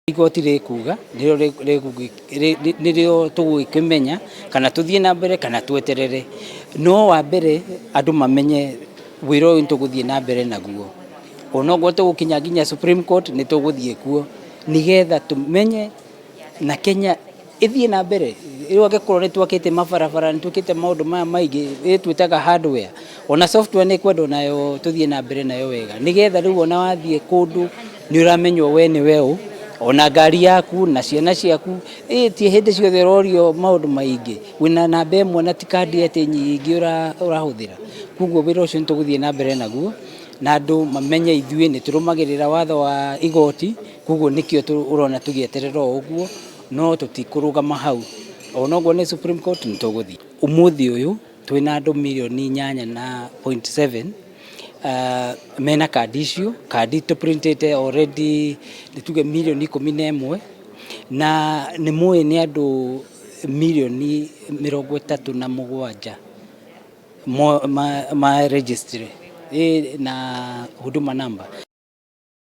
Igoti rĩkuga nĩrĩo tũgũgĩkĩmenya kana tũthiĩ na mbere kana tweterere. No wa mbere andũ mamenye wĩra ũyũ nĩtũgũthiĩ na mbere naguo. Onokorwo tũgũkinya nginya Supreme Court nĩtũgũthiĩ kuo nĩgetha tũmenye na Kenya ĩthiĩ na mbere. Rĩu angĩkorwo nĩ twakĩte mabarabara, nĩ twĩkĩte maũndũ maya maingĩ, ĩ twĩtaga hardware, ona software nĩ ĩkwendwo nayo tũthiĩ na mbere nayo wega, nĩgetha rĩu ona wathiĩ kũndũ nĩ ũramenywo we nĩwe ũ, ona ngari yaku na ciana ciaku, ĩ ti hĩndĩ ciothe ũrorio maũndũ maingĩ, wĩna namba ĩmwe na ti kandi atĩ nyingĩ ũrahũthĩra. Koguo wĩra ũcio nĩ tũgũthiĩ na mbere naguo, na andũ mamenye ithuĩ nĩ tũrũmagĩrĩra watho wa igoti, koguo nĩkĩo ũrona tũgĩeterera o ũguo, no tũtikũrũgama hau, onokorwo nĩ Supreme Court nĩ tũgũthiĩ. Ũmũthĩ ũyũ twĩna andũ mirioni 8.7 mena kandi icio, kandi tũprintĩte already nĩ tuge mirioni 11, na nĩ mũĩ nĩ andũ mirioni 37 ma register na Huduma Number.